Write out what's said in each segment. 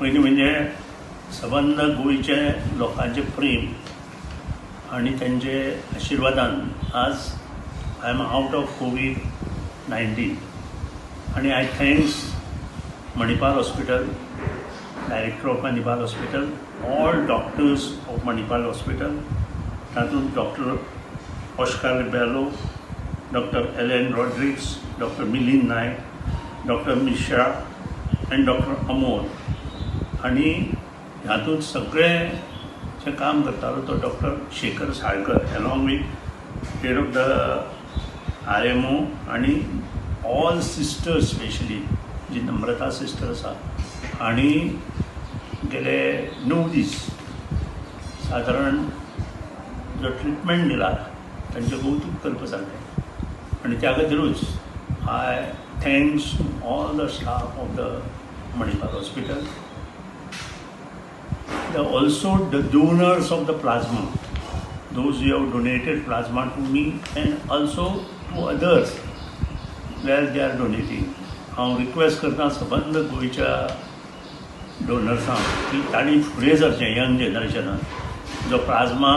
पयलीं म्हणजे सबंद गोंयचे लोकांचें प्रेम आनी तांचे आशिर्वादान आज I am out of COVID-19 आनी I thanks Manipal Hospital, director of Manipal Hospital, all doctors of Manipal Hospital, तातूंत doctor Oscar Rebelo, doctor Ellen Rodrigues, doctor Milind Naik, doctor Mishra आनी डॉक्टर अमोल. आनी हातूंत सगळें जें काम करतालो तो doctor Shekhar Salkar, along with head of the RMO आनी ऑल सिस्टर्स, स्पेशली जी नम्रता सिस्टर आसा. आनी गेले 9 दीस सादारण जो ट्रिटमेंट दिला, तांचें कौतूक करपा सारकें. आनी त्या खातीरूच I thanks to all the staff of the Manipal Hospital, also the donors of the plasma, those who have donated plasma to me and also to others where they are donating. हांव request करता सबंद गोंयच्या डोनर्सांक की तांणी फुडें सरचें. Young जनरेशनान जो plasma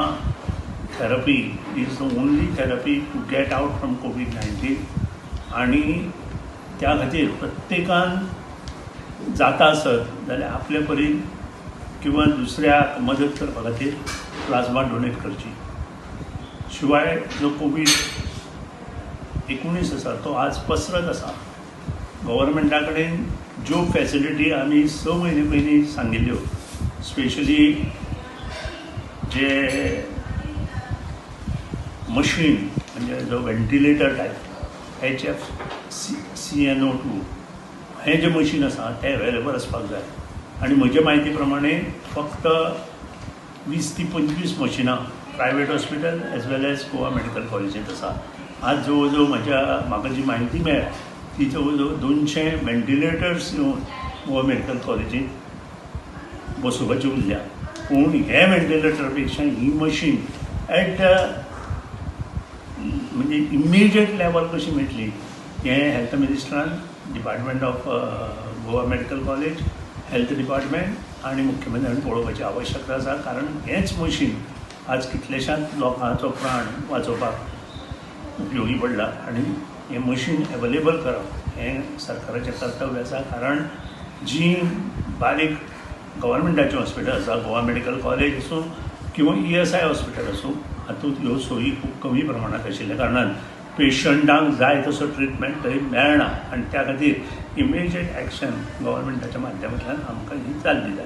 therapy is the only therapy to get out from COVID-19. आनी त्या खातीर प्रत्येकान जाता आसत जाल्यार आपले परीन किंवा दुसऱ्याक मदत करपा खातीर प्लाझ्मा डोनेट करची. शिवाय जो कोवीड 19 आसा, तो आज पसरत आसा. गव्हर्मेंटा कडेन ज्यो फॅसिलिटी आमी 6 म्हयने पयलीं सांगिल्ल्यो, स्पेशली जे मशीन, म्हणजे जो ventilator type HFCNO2, हें जें मशीन आसा तें अवेलेबल आसपाक जाय. आनी म्हजे म्हायती प्रमाणे फक्त 20 ती 25 मशिनां private hospital as well as Goa medical कॉलेजींत आसा. आज जवळ जवळ म्हाका जी म्हायती मेळ्ळ्या ती जवळ जवळ 200 व्हेंटिलेटर्स येवन गोवा मेडिकल कॉलेजींत बसोवपाची उरल्या. पूण हे व्हेंटिलेटर पेक्षा ही मशीन एट the म्हणजे इमिजिएट लेवल कशी मेळटली, हें health मिनिस्टरान, department of Goa Medical College, health department आनी मुख्यमंत्र्यान पळोवपाची आवश्यकता आसा, कारण हेंच मशीन आज कितल्याशाच लोकांचो प्राण वाचोवपाक उपयोगी पडला. आनी हें मशीन एवेलेबल करप हें सरकाराचें कर्तव्य आसा, कारण जीं बारीक गव्हर्मेंटाचीं हॉस्पिटल आसा, गोवा मेडिकल कॉलेज आसूं किंवा ईएसआय हॉस्पिटल आसूं, हातूंत ह्यो सोयी खूब कमी प्रमाणांत आशिल्ल्या कारणान पेशंटांक जाय तसो ट्रिटमेंट थंय मेळना. आनी त्या खातीर इमिजिएट एक्शन गव्हर्मेंटाच्या माध्यमांतल्यान आमकां ही जाल्ली जाय.